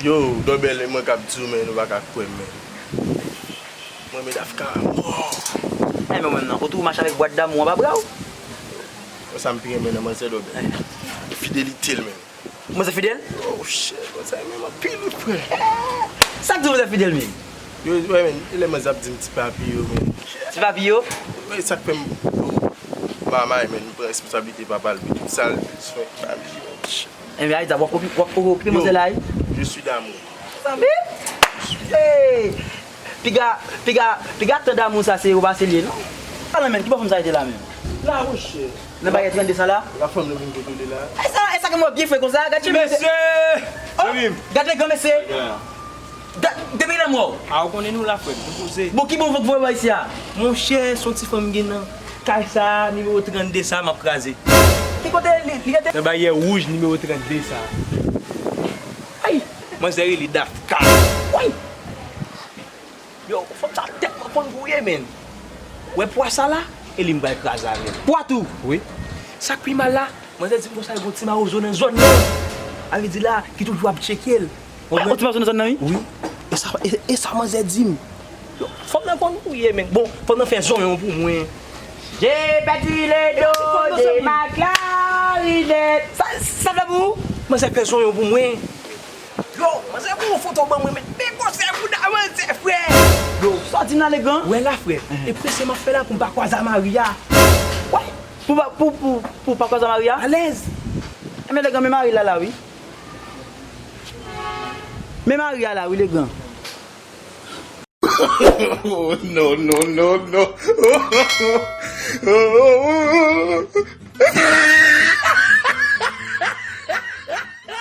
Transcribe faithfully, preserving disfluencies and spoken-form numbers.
Yo, Dobel, e mwen k ap di w, men, ou pa ka kwè m, men. Mwen, men Dafka, mò. E men mwen nan, ou tou mache avèk bwat damou anba bra w? Mwen, sa m pi renmen nan manzè Dobel. Fidelite l, men. Manzè fidèl? Oh, shit, manzè renmen m anpil, wi, frè. Sa k di manzè fidèl, men? Yo, wè, men, e lè manzè ap di m ti papi yo, men. Ti papi yo? Wè, sa k fè m, oh, mama, men, m pran responsablite papa l, wi, tout sa l bezwen, ba m li, men. Shit. Enben, Ayita, w ap okipe, w ap okipe manzè la, wi. Je suis d'amour. Sanble? Hey! Piga, piga, piga tan damou sa se yo pase l ye, non? Ala men, ki bò fanm sa rete la menm? La, monchè. Nan bagay trannde sa la? La fanm nan vin kote w la. E sa, e sa ke mwen byen fre konsa, gad cheve. Mesye! Oh! Zanmi m. Gad le gran mesye. Da-, depi lè m wè w. A, ou konnen nou la, frè m, nou poze. Bon, ki bon vant voye w ba isi a? Monchè, se yon ti fanm gen nan kay sa, nimewo trannde sa, m ap kraze. Ki kote li, li rete? Nan baryè wouj, nimewo trannde sa. Ay! Manzè rele Dafka. Woy! Yo, fanm sa tèlman konn gouye, menn. Wè pwa sa la, e li m pral kraze avè l. Pwa tou? Wi. Sa k pi mal la, manzè di m konsa, li gon ti mawozo nan zòn nan. A vle di la, ki toujou ap tcheke l. Ou konprann? Gon ti mawozo nan zòn nan, wi? Wi. E sa, e, e sa manzè di m. Yo, fanm nan konn gouye, menn. Bon, fanm nan fè zonyon pou mwen. J'ai perdu le do de ma clarinette. Sa, sa fè pou ou? Manzè fè zonyon pou mwen. Yo, manzè, pran yon foto ban mwen, men, men gwosè bouda manzè, frè. Yo, sa w di m la, legan? Wè la, frè. Mhm. E prese m ap fè la pou m pa kwaze a Maria. Wè, pou pa, pou, pou, pou pa kwaze a Maria? Alèz. Enben, legan, men Maria la, wi. Men Maria la, wi, legan. Oh, no, no, no, no.